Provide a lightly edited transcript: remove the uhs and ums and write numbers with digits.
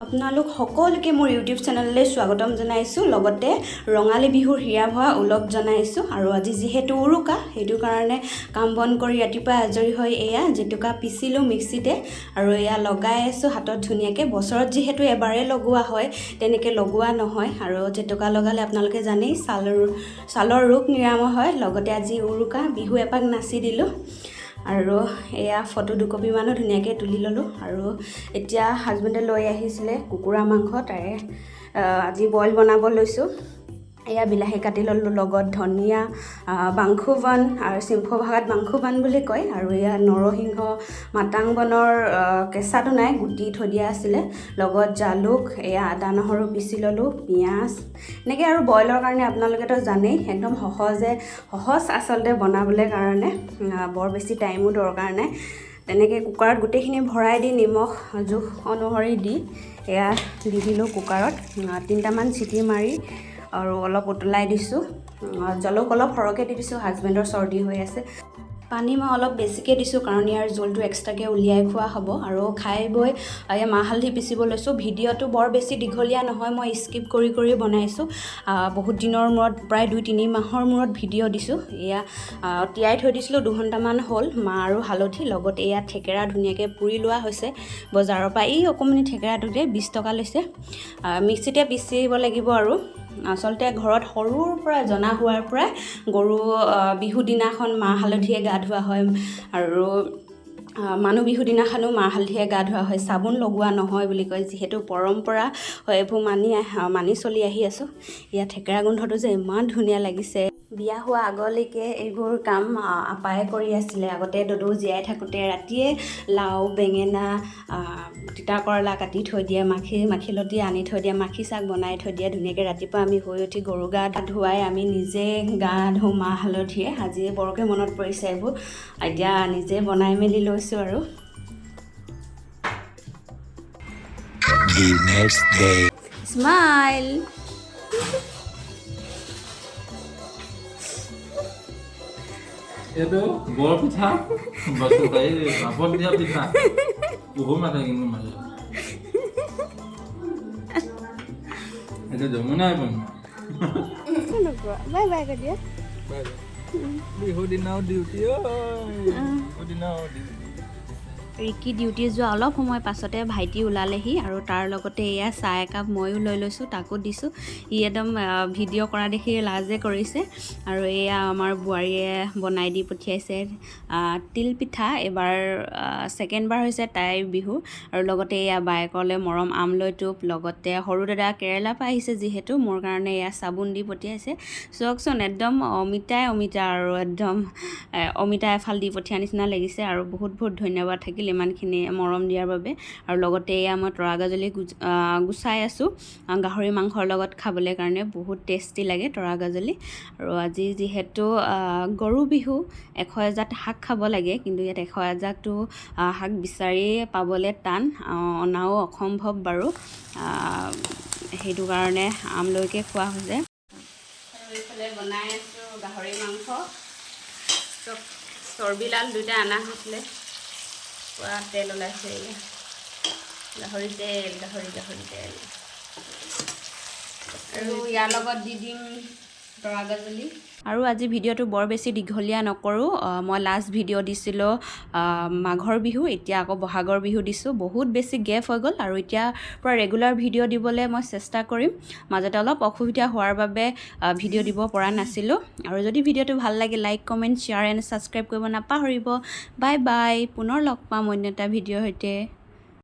আপোনালোক সকলোকে মোৰ ইউটিউব চেনেললৈ স্বাগতম জনাইছোঁ, লগতে ৰঙালী বিহুৰ হিয়া ভৰা ওলগ জনাইছোঁ। আৰু আজি যিহেতু উৰুকা, সেইটো কাৰণে কাম বন কৰি ৰাতিপুৱা আজৰি হৈ এয়া জেতুকা পিচিলোঁ মিক্সিতে আৰু এয়া লগাই আছোঁ হাতত ধুনীয়াকৈ। বছৰত যিহেতু এবাৰেই লগোৱা হয়, তেনেকৈ লগোৱা নহয়। আৰু জেতুকা লগালে আপোনালোকে জানেই ছালৰ ৰোগ নিৰাময় হয়। লগতে আজি উৰুকা, বিহু এপাক নাচি দিলোঁ আৰু এয়া ফটো দুকপিমানো ধুনীয়াকৈ তুলি ল'লোঁ। আৰু এতিয়া হাজবেণ্ডে লৈ আহিছিলে কুকুৰা মাংস, তাৰে আজি বইল বনাব লৈছোঁ। এয়া বিলাহী কাটি ল'লোঁ, লগত ধনিয়া, বাংসু বন আৰু চিম্ফ ভাষাত বাংসু বন বুলি কয়। আৰু এয়া নৰসিংহ, মাটাং বনৰ কেঁচাটো নাই, গুটি থৈ দিয়া আছিলে, লগত জালুক, এয়া আদা নহৰু পিচি ল'লোঁ, পিঁয়াজ এনেকৈ। আৰু বইলৰ কাৰণে আপোনালোকেতো জানেই, একদম সহজ আচলতে বনাবলৈ কাৰণে, বৰ বেছি টাইমো দৰকাৰ নাই। তেনেকৈ কুকাৰত গোটেইখিনি ভৰাই দি নিমখ জোখ অনুসৰি দি এয়া দি দিলোঁ কুকাৰত, 3টামান চিটি মাৰি আৰু অলপ উতলাই দিছোঁ। জালুক অলপ সৰহকৈ দি দিছোঁ, হাজবেণ্ডৰ চৰ্দি হৈ আছে। পানী মই অলপ বেছিকৈ দিছোঁ, কাৰণ ইয়াৰ জোলটো এক্সট্ৰাকৈ উলিয়াই খোৱা হ'ব। আৰু খাই বৈ এই মাহ হালধি পিচিব লৈছোঁ। ভিডিঅ'টো বৰ বেছি দীঘলীয়া নহয়, মই স্কিপ কৰি কৰি বনাইছোঁ। বহুত দিনৰ মূৰত, প্ৰায় 2-3 মাহৰ মূৰত ভিডিঅ' দিছোঁ। এয়া তিয়াই থৈ দিছিলোঁ, 2 ঘণ্টামান হ'ল, মাহ আৰু হালধি। লগত এয়া থেকেৰা ধুনীয়াকৈ পুৰি লোৱা হৈছে বজাৰৰ পৰা। এই অকণমানি থেকেৰাটোতে 20 টকা লৈছে। মিক্সিতে পিচিব লাগিব। আৰু আচলতে ঘৰত সৰুৰ পৰা জনা হোৱাৰ পৰাই গৰু বিহু দিনাখন মাহ হালধিয়ে গা ধোৱা হয় আৰু মানুহ বিহু দিনাখনো মাহ হালধিয়ে গা ধোৱা হয়, চাবোন লগোৱা নহয় বুলি কয়। যিহেতু পৰম্পৰা হয়, এইবোৰ মানি চলি আহি আছোঁ। ইয়াত থেকেৰা গোন্ধটো যে ইমান ধুনীয়া লাগিছে। বিয়া হোৱা আগলৈকে এইবোৰ কাম আপায়ে কৰি আছিলে। আগতে দদৌ জীয়াই থাকোঁতে ৰাতিয়ে লাও, বেঙেনা, তিতা কৰলা কাটি থৈ দিয়ে, মাখিলতী আনি থৈ দিয়ে, মাখি শাক বনাই থৈ দিয়ে ধুনীয়াকৈ। ৰাতিপুৱা আমি শুই উঠি গৰু গা ধুৱাই আমি নিজে গা ধুওঁ মাহ হালধিয়ে। আজি বৰকৈ মনত পৰিছে এইবোৰ, এতিয়া নিজে বনাই মেলি লৈছোঁ আৰু। The next day. Smile. এইটো বৰ পিঠা, এই ভাপত দিয়া পিঠা, বহুত মাথা কিন্তু মাজত। এইটো যমুনাই বনোৱা। বাই বাই কৰি দিয়া। বিহু দিনাও ডিউটি, বিহু দিনাও ডিউটি। ৰিকি ডিউটি যোৱা অলপ সময় পাছতে ভাইটি ওলালেহি আৰু তাৰ লগতে এয়া চাহ একাপ ময়ো লৈ লৈছোঁ, তাকো দিছোঁ। সি একদম ভিডিঅ' কৰা দেখি লাজে কৰিছে। আৰু এয়া আমাৰ বোৱাৰীয়ে বনাই দি পঠিয়াইছে তিল পিঠা। এইবাৰ ছেকেণ্ডবাৰ হৈছে তাইৰ বিহু। আৰু লগতে এয়া বায়েকলৈ মৰম আমলৈ টোপ, লগতে সৰু দাদা কেৰেলাৰ পৰা আহিছে যিহেতু, মোৰ কাৰণে এয়া চাবোন দি পঠিয়াইছে। চাওকচোন, একদম অমিতাই অমিতা আৰু একদম অমিতা এফাল দি পঠিওৱা নিচিনা লাগিছে। আৰু বহুত বহুত ধন্যবাদ থাকিল ইমানখিনি মৰম দিয়াৰ বাবে। আৰু লগতে এয়া মই তৰা গাজলি গুচাই আছোঁ গাহৰি মাংসৰ লগত খাবলৈ কাৰণে, বহুত টেষ্টি লাগে তৰা গাজলি। আৰু আজি যিহেতু গৰু বিহু, 101 জাত শাক খাব লাগে, কিন্তু ইয়াত 101 জাতটো শাক বিচাৰি পাবলৈ টান, অনাও অসম্ভৱ বাৰু। সেইটো কাৰণে আমলৈকে খোৱা হৈছে। আৰু এইফালে বনাই আছোঁ গাহৰি মাংস। চব চৰ্বিলাল দুইটা অনা হৈছিলে, পূৰা তেল ওলাইছে। এয়া গাহৰি তেল, গাহৰি গাহৰি তেল। আৰু ইয়াৰ লগত দি দিম তৰা গাজলি। আৰু আজি ভিডিঅ'টো বৰ বেছি দীঘলীয়া নকৰোঁ। মই লাষ্ট ভিডিঅ' দিছিলোঁ মাঘৰ বিহু, এতিয়া আকৌ বহাগৰ বিহু দিছোঁ। বহুত বেছি গেপ হৈ গ'ল আৰু এতিয়া পৰা ৰেগুলাৰ ভিডিঅ' দিবলৈ মই চেষ্টা কৰিম। মাজতে অলপ অসুবিধা হোৱাৰ বাবে ভিডিঅ' দিব পৰা নাছিলোঁ। আৰু যদি ভিডিঅ'টো ভাল লাগে, like, comment, share and subscribe কৰিব নাপাহৰিব। বাই বাই, পুনৰ লগ পাম অন্য এটা ভিডিঅ'ৰ সৈতে।